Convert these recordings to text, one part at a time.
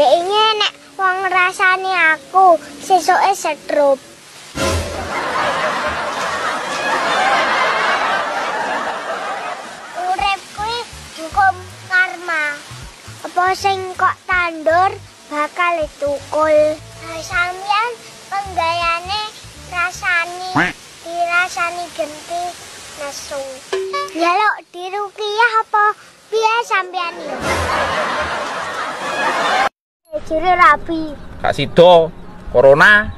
Dek inge nek wong ngrasani aku sesuke setrup. Urip kuwi hukum karma. Apa sing kok tandur bakal ditukul. Sampeyan penggayane rasani dirasani genti nesu. Njaluk diruqyah apa piye sampeyan iki? Jere rabi. Gak sido corona.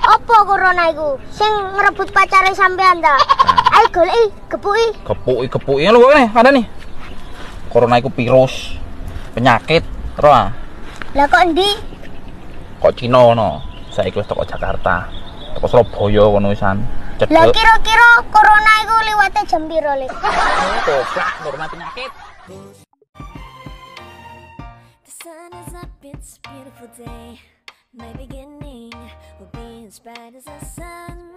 Apa corona iku? Sing ngrebut pacare sampean ta? Ayo goleki, gepuki. Gepuki lho kene, ada nih. Corona iku virus, penyakit, ora. Lah kok endi? Kok Cina ngono. Saiki wis teko Jakarta. Teko Surabaya ngono wisan. Cedhek. Lah kira-kira corona iku liwate jam piro, Lek? Goblok, corona penyakit. The sun is up, it's a beautiful day. My beginning will be as bright as the sun.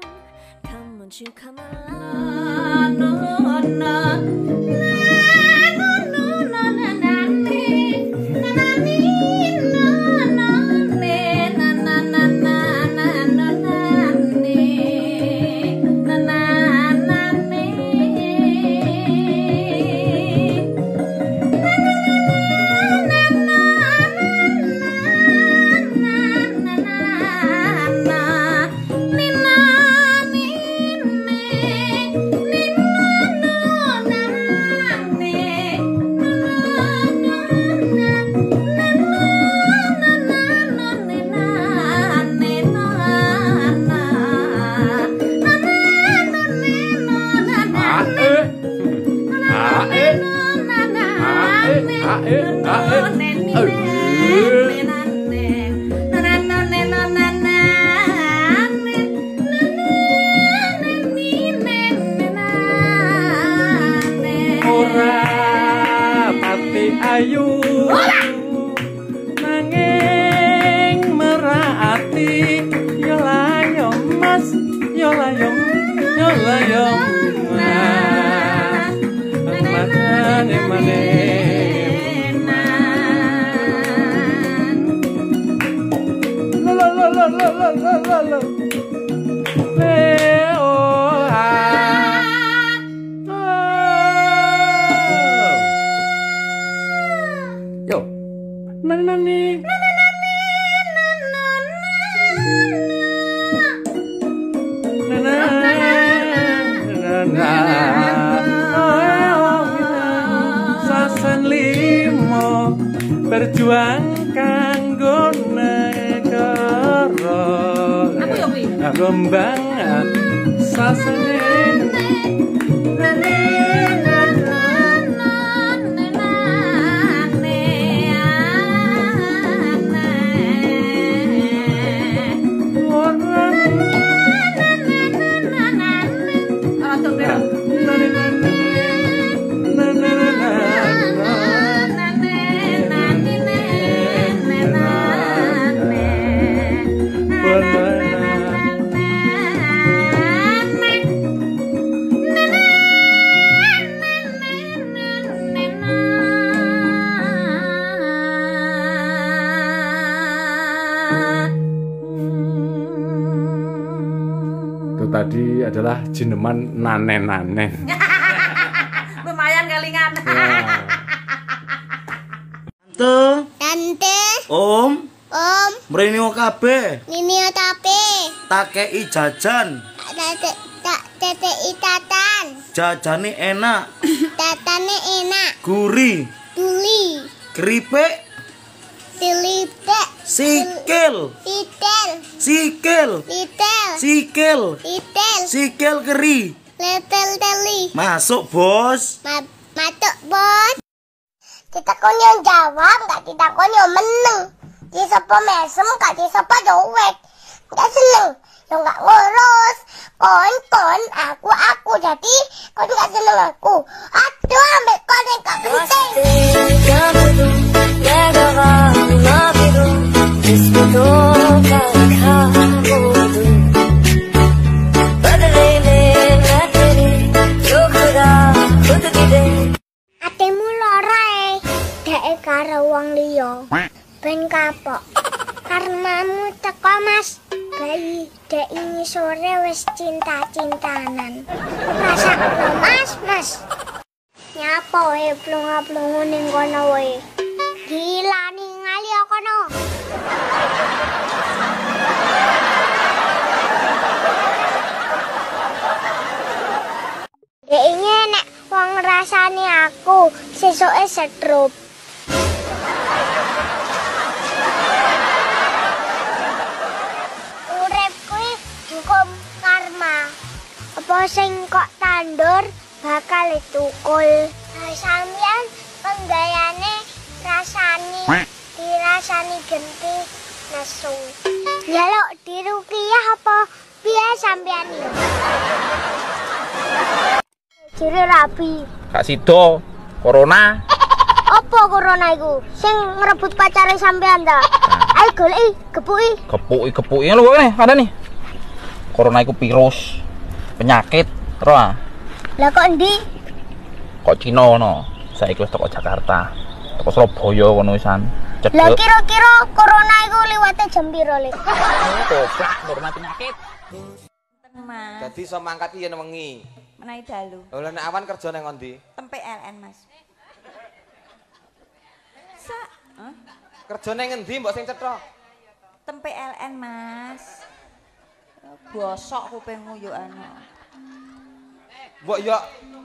Come, won't you come along? No, no, no, no, no, no, na, na, na, na, na, na, na, na, na, na, na, na, na, na, na. Ora pati ayu nanging merati yo layo mas yo layo yo layo mas mane mane. La la la la la la la. Yo. Nani nani. Na na na na. Sasen limo berjuang kanggo negara. Aku yo kuwi. Gombang sasen. Itu tadi adalah jineman nanen-nanen. Lumayan kelingan. Tante, Tante, Om, Om, mrene kabeh. Nini tape. Tak kei jajan. Tak tetei tatan. Jajane enak. Tatane enak. Gurih. Tuli. Keripik. Tilipek. Sikil. Titel. Sikil. Titel. Sikil. Titel. Sikil keri. Letel teli. Masuk, Bos. Masuk, Bos. Ditakoni yang jawab, gak ditakoni yang meneng. Disopo mesem, gak disopo cuek. Gak seneng, yo gak ngurus. Kon-kon, aku jadi kon gak seneng aku. Aduh, ambek kon yang gak penting. Atimu lara e, dek karo wong liya. Ben kapok. Karmamu teko Mas. Bayi dek ini sore wis cinta-cintanan. Rasakno Mas, Mas. Nyapa wae plunga-plungu ning kono wae. Gila ningali kono. Dek ini nek wong ngrasani aku sesuke setrup. Urip kuwi hukum karma. Apa sing kok tandur bakal ditukul. Sampeyan penggayane rasani dirasani genti nesu. Njaluk diruqyah apa piye sampeyan iki? Jere rabi. Gak sido corona. Apa corona iku? Sing ngrebut pacare sampean ta? Ayo goleki, gepuki. Gepuki-gepuki lho kene, ada nih. Corona iku virus, penyakit, ro. Lah kok endi? Kok Cina ngono. Saiki wis teko Jakarta. Teko Surabaya ngono wisan. Cedhek. Lah kira-kira corona iku liwate jam piro, Lek? Goblok, corona penyakit. Mas. Dadi iso mangkat iki yen wengi. Menawi dalu. Lha nek awan kerja nang endi? Tem PLN, Mas. Sa, huh? Kerja nang endi mbok sing cetha? Tem PLN, Mas. Bosok kupingmu yo anu. Mbok yo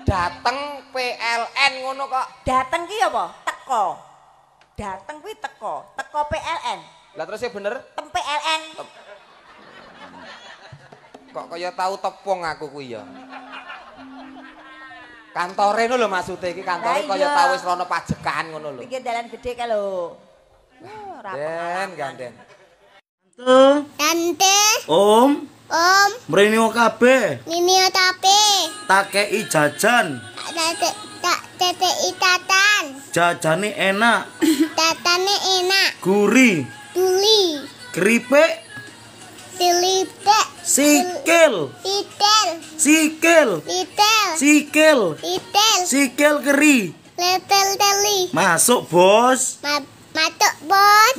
dateng PLN ngono kok. Dateng ki apa? Teko. Dateng kuwi teko, teko PLN. Lah terus ya bener? Tem PLN. Kok kaya tau tepung aku kuwi ya. Kantore ngono lho maksude iki kantore kaya tau wis rono pajekan ngono lho. Pinggir dalan gede kae lho. Ora pengalaman. Ganden. Tante. Tante. Om. Om. Mrene kabeh. Nini tape. Tak kei jajan. Tak teteki tatan. Jajane enak. Tatane enak. Gurih. Tuli. Keripik. Tilipek. Sikil. Titel. Sikil. Titel. Sikil. Titel. Sikil keri. Letel teli. Masuk, Bos. Masuk, Bos.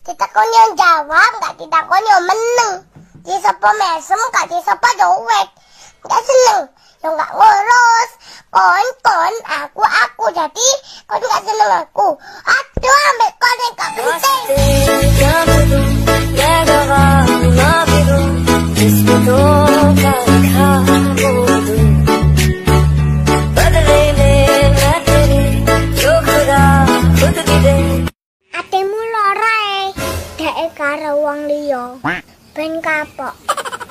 Ditakoni yang jawab, gak ditakoni yang meneng. Disopo mesem, gak disopo cuek. Gak seneng, yo gak ngurus. Kon-kon, aku jadi kon gak seneng aku. Aduh, ambek kon yang gak penting. Atemu lara e, deke karo wong liya. Ben kapok.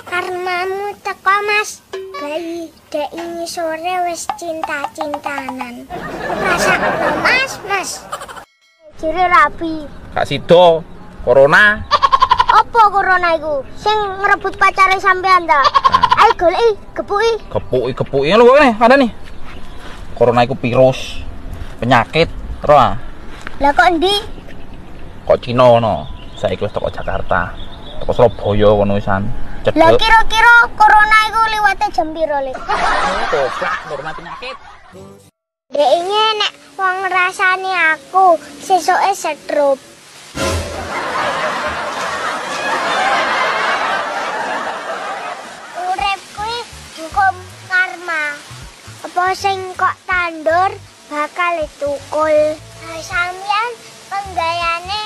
Karmamu teko Mas. Bayi dek ini sore wis cinta-cintanan. Rasakno Mas, Mas. Jere rabi. Gak sido corona. Apa corona iku? Sing ngrebut pacare sampean ta? Ayo goleki, gepuki. Gepuki-gepuki lho kene, ada nih. Corona iku virus, penyakit, ro. Lah kok endi? Kok Cina ngono. Saiki wis teko Jakarta. Teko Surabaya ngono wisan. Cedhek. Lah kira-kira corona iku liwate jam piro, Lek? Goblok, corona penyakit. Dek ini nek wong ngrasani aku sesuke setrup. Urip kuwi hukum karma. Apa sing kok tandur bakal ditukul. Sampeyan penggayane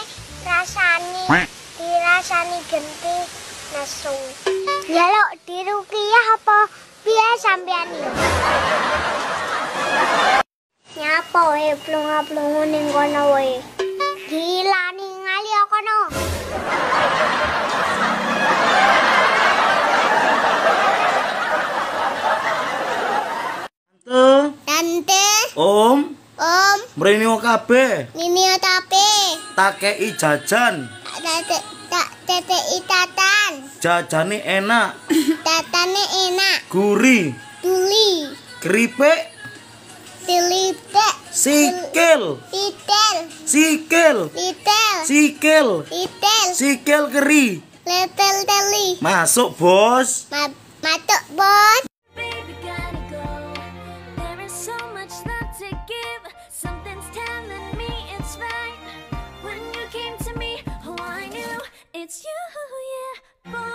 rasani dirasani genti nesu. Njaluk diruqyah apa piye sampeyan iki? Nyapa wae plunga-plungu ning kono wae. Gila ningali kono. Tante. Tante. Om. Om. Mrene kabeh. Nini tape. Tak kei jajan. Tak teteki tatan. Jajane enak. Tatane enak. Gurih. Tuli. Keripik. Tilipek. Sikil. Titel. Sikil. Titel. Sikil. Titel. Sikil keri. Letel teli. Masuk, Bos. Masuk, Bos. Baby, gotta go. There is so much love to give. Something's telling me it's right. When you came It's you, yeah, boy.